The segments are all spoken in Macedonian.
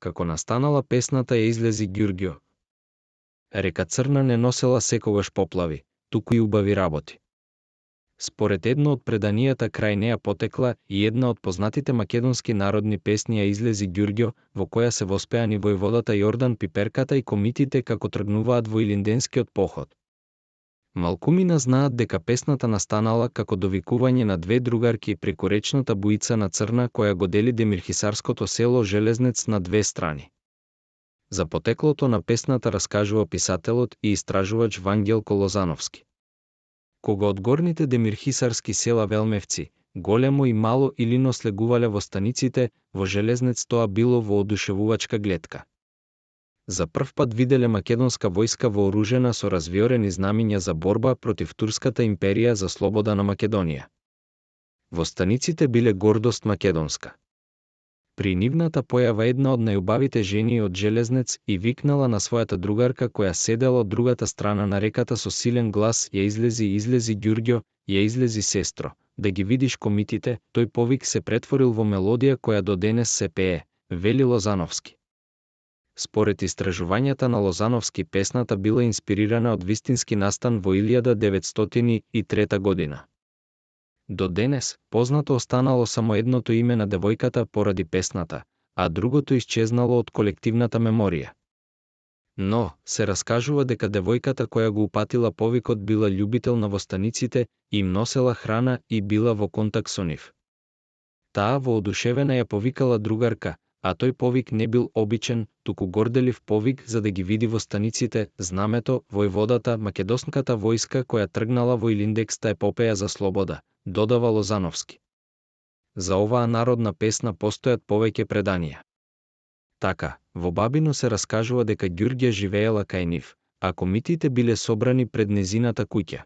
како настанала песната ја излези Ѓурѓо. Река Црна не носела секогаш поплави, туку и убави работи. Според едно од преданијата крај неа потекла и една од познатите македонски народни песни ја излези Ѓурѓо, во која се воспеани војводата Јордан Пиперката и комитите како тргнуваат во Илинденскиот поход. Малкумина знаат дека песната настанала како довикување на две другарки преку речната буица на Црна која го дели Демирхисарското село Железнец на две страни. За потеклото на песната раскажува писателот и истражувач Вангелко Лозановски. Кога од горните демирхисарски села Велмевци, големо и мало илино слегувале во станиците, во Железнец тоа било во одушевувачка гледка. За прв пат виделе македонска војска вооружена со развиорени знамиња за борба против турската империја за слобода на Македонија. Во станиците биле гордост македонска. При нивната појава една од најубавите жени од Железнец и викнала на својата другарка која седела од другата страна на реката со силен глас: ја излези Ѓурѓо, ја излези сестро, да ги видиш комитите. Тој повик се претворил во мелодија која до денес се пее, вели Лозановски. Според истражувањата на Лозановски, песната била инспирирана од вистински настан во 1903 година. До денес, познато останало само едното име на девојката поради песната, а другото исчезнало од колективната меморија. Но, се раскажува дека девојката која го упатила повикот била љубител на востаниците, им носела храна и била во контакт со нив. Таа воодушевена ја повикала другарка, а тој повик не бил обичен, туку горделив повик за да ги види востаниците, знамето, војводата, македонската војска која тргнала во Илиндекста епопеја за слобода, додава Лозановски. За оваа народна песна постојат повеќе преданија. Така, во Бабино се раскажува дека Ѓурѓа живеела кај нив, а комитите биле собрани пред незината куќа.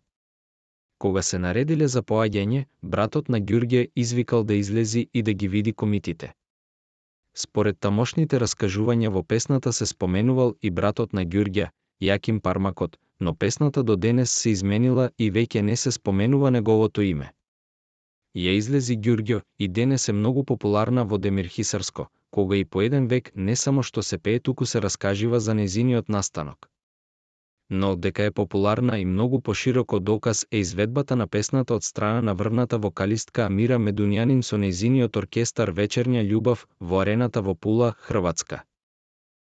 Кога се наредиле за поаѓање, братот на Ѓурѓа извикал да излези и да ги види комитите. Според тамошните раскажувања во песната се споменувал и братот на Ѓурѓа, Јаким Пармакот, но песната до денес се изменила и веќе не се споменува неговото име. Ја излези Ѓурѓо и денес е многу популарна во Демирхисарско, кога и по еден век не само што се пее, туку се раскажува за нејзиниот настанок. Но дека е популарна и многу пошироко доказ е изведбата на песната од страна на врвната вокалистка Амира Медунјанин со нејзиниот оркестар Вечерња љубов во арената во Пула, Хрватска.